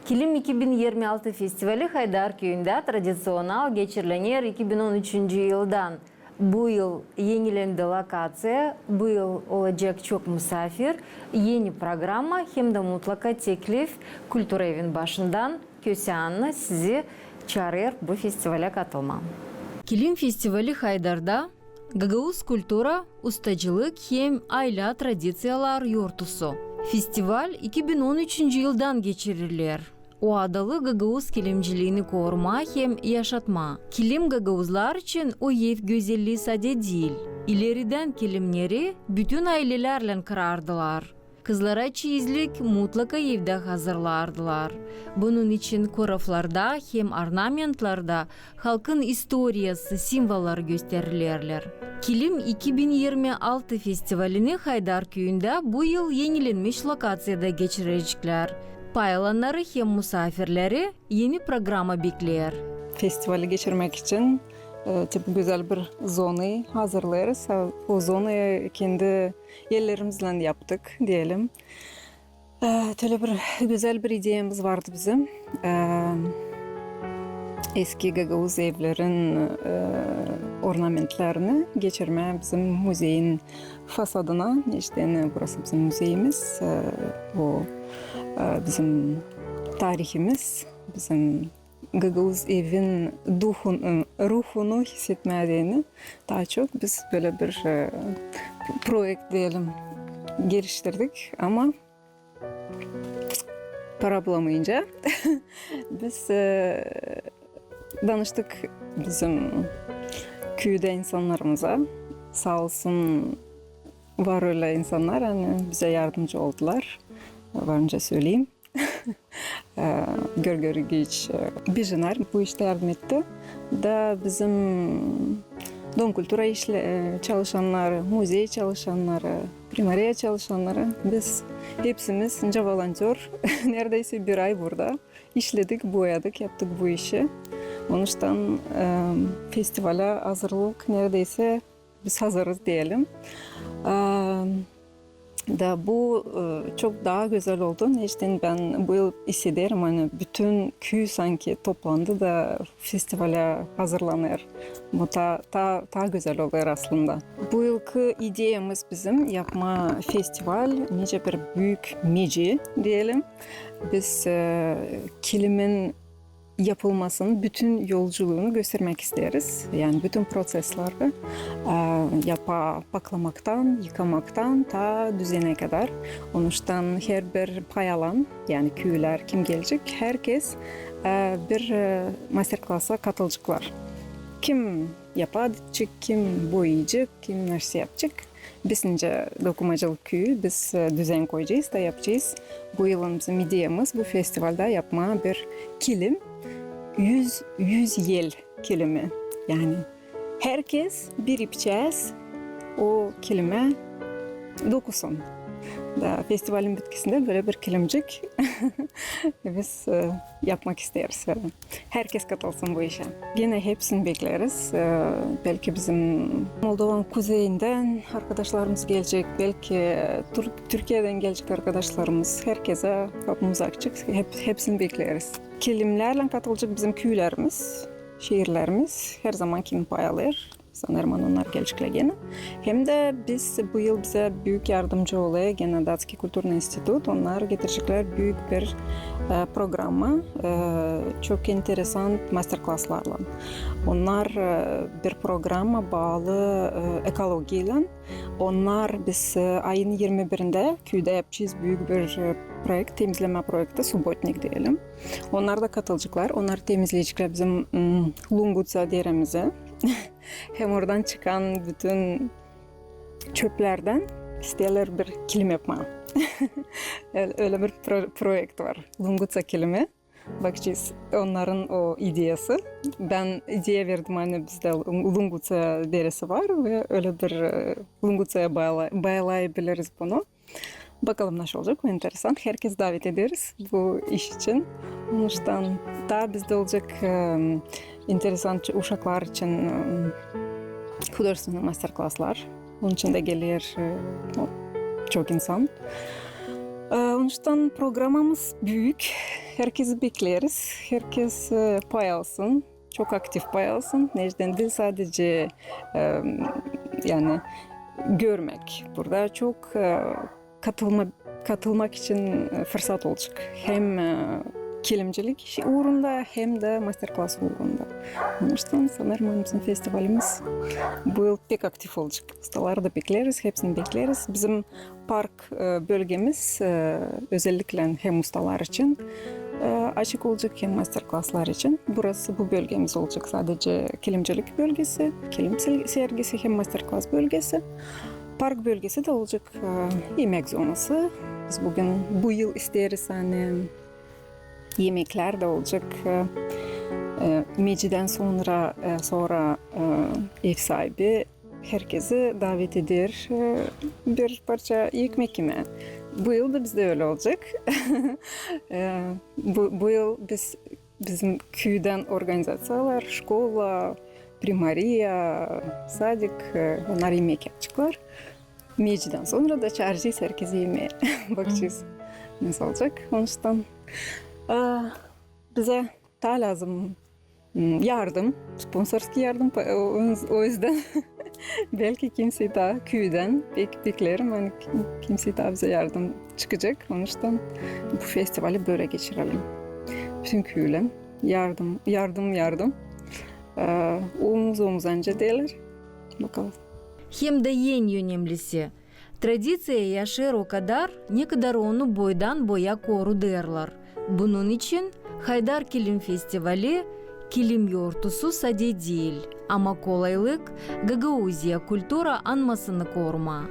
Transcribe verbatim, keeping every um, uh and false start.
Kilim iki bin irmi altı festivali Haydar küüyündä tradiţional geçirilener iki bin on üçüncü yıldan. Bu yıl enilendi lokaţiya, bu yıl olacek çok musaafir, eni programma hem dä mutlaka teklif kultura evin başından Köse Anna sizi çaarêr bu festivalä katılmaa. Kilim festivali Haydarda gagauz kultura, ustacılık hem aylä tradiţiyalar yortusu. Festival iki bin on üçüncü yıldan geçiriler. O adalı gagauz kilimciliini korumaa hem yaşatmaa. Kilim gagauzlar için o ev gözellii sade diil. İleridän kilimneri bütün aylelärlän kırardılar. Kızlara çeyizlik mutlaka evdä hazırlardılar. Bunun için koroflarda hem ornamentlarda halkın istoriyası, simvolları gösterilerlär. Kilim iki bin irmi altı festivalini Haydar küüyündä bu yıl enilenmiş lokaţiyada geçireceklär. Pay alannarı hem musaafirleri eni programma bekleer. Festivali geçirmäk için, e, çok gözäl bir zonayı hazırlêêrız. O zonayı kendi ellerimizlän yaptık, deyelim. E, ölä bir gözäl bir ideyamız vardı bizim. E, eski gagauz evlerin, e, ornamentlerini geçirmää bizim muzeyin fasadına. İştä, yani, burası bizim muzeyimiz. E, o, e, bizim tarihimiz, bizim gagauz evin duhun-, e, ruhunu hissetmää deyni. Taa çok biz bölä bir, e, proekt deyelim, geliştirdik, ama para bulamayınca biz, e, danıştık bizim küüdä insannarımıza. Saa olsun, var ölä insannar, ani bizä yardımcı oldular. Varınca söleyim. E, Grigoriyevич, e, Bijinar bu iştä yardım etti. Da bizim Dom kultura işle-, e, çalışannarı, muzey çalışannarı, primariya çalışannarı, biz hepsimiz, nicä volontör, neredeysä bir ay burada işledik, boyadık, yaptık bu işi. Onuştan, e, festivalä hazırlık neredeysä biz hazırız deyelim. E, Da bu, e, çok taa gözäl oldu. Neçin bän bu yıl hissederim, ani bütün küü sanki toplandı da festivalä hazırlanêr. Bu taa, taa, taa gözäl olêr aslında. Bu yılkı ideyamız bizim yapmaa festival, nicä bir büük müze deyelim. Biz, e, kilimin yapılmasının bütün yolculuunu göstermäk isteeriz. Yani bütün proţesleri, e, yapaa paklamaktan, yıkamaktan taa düzenä kadar. Onuştan herbir pay alan, yani küülär, kim gelecek, herkez, e, bir, e, master-klasa katılaceklar. Kim yapacek, kim boyayacek, kim nersä yapacek. Biz nicä dokumacılık küüyü, biz, e, düzen koyacez da yapacez. Bu yılın bizim ideyamız bu festivalda yapmaa bir kilim, üz, üz el kilimi. Yani herkez bir ipçääz o kilimä dokusun. Da festivalin bitkisindä bölä bir kilimcik biz, e, yapmak isteeriz. Herkez katılsın bu işä. Genä hepsini bekleriz. E, beki bizim Moldovanın kuzeyindän arkadaşlarımız gelecek, beki Tür-, Türkiyedän gelecek arkadaşlarımız. Herkezä kapımız açık, hep-, hepsini bekleriz. Kilimlärlän katılacek bizim küülerimiz, şiirlerimiz, her zaman kim pay alêr. Sanêrım, onnar gelecek genä. Hem dä biz bu yıl bizä büük yardımcı olêr genä Datski kulturnıy institut. Onnar getireceklär büük bir, e, programma, e, çok interesant master-klaslarlan. Onnar, e, bir programma baalı, e, ekologiyalan. Onnar biz, e, ayın irmi birindä küüdä yapacez büük bir, e, proekt, temizlemä proekti, subbotnik deyelim. Onnar da katılaceklar. Onnar temizleyeceklär bizim, m, Lunguţa deremizi. Hem oradan çıkan bütün çöplerdän isteerlär bir kilim yapmaa. Öl-, ölä bir pro-, proekt var. Lunguţa kilimi. Bakacez, onnarın o ideyası. Bän ideya verdim, ani bizdä Lun-, Lunguţa deresi var ve ölä bir, e, Lunguţaya baala-, baalayabiliriz bunu. Bakalım, nasıl olacek, bu enteresan. Herkezi davet ederiz bu iş için. Onuştan taa bizdä olacek, e, enteresan ç-, uşaklar için, e, hudojestvenıy master-klaslar. Bunun için dä geler, e, çok insan. E, onuştan programamız büük. Herkezi bekleriz. Herkez, e, pay alsın. Çok aktiv pay alsın. Neçin diil sadece, e, yani görmäk. Burada çok, e, katılma, katılmak için, e, fırsat olacek. Hem, e, kilimcilik uurunda, hem dä master-klass uurunda. Onuştan sanêrım, bizim festivalimiz bu yıl pek aktiv olacek. Ustaları da bekleriz, hepsini bekleriz. Bizim park, e, bölgemiz, e, özelliklän hem ustalar için, e, açık olacek, hem master-klasslar için. Burası, bu bölgemiz olacek sadece kilimcilik bölgesi, kilim sel-, sergisi hem master-klass bölgesi. Park bölgesi dä olacek, e, imäk zonası. Biz büün, bu yıl isteeriz, ani imeklär dä olacek, e, e, mecidän sora, e, sora, e, ev saabi herkezi davet eder, e, bir parça ekmek imää. Bu yıl da bizdä ölä olacek. E, bu, bu yıl biz, bizim küüdän organizaţiyalar, şkola, primariya, sadik, e, onnar imek yapaceklar. Mecidän sora da çaaracez herkezi imää. Bakacez, nasıl olacek. Onuştan, e, bizä taa lääzım, m, yardım, sponsorski yardım, pa-, o, o üzdän beki kimsey taa küüdän, pek bekleerim, ani ki-, kimsey taa bizä yardım çıkacek. Onuştan bu festivali bölä geçirelim. Bütün küülän yardım, yardım, yardım. E, omuz omuza nicä deerlär. Bakalım. Hem dä en önemlisi, tradiţiya yaşêêr o kadar, ne kadar onu boydan-boya korudêrlar. Bunun için Haydar kilim festivali kilim yortusu sade diil, ama kolaylık gagauziya kultura anmasını korumaa.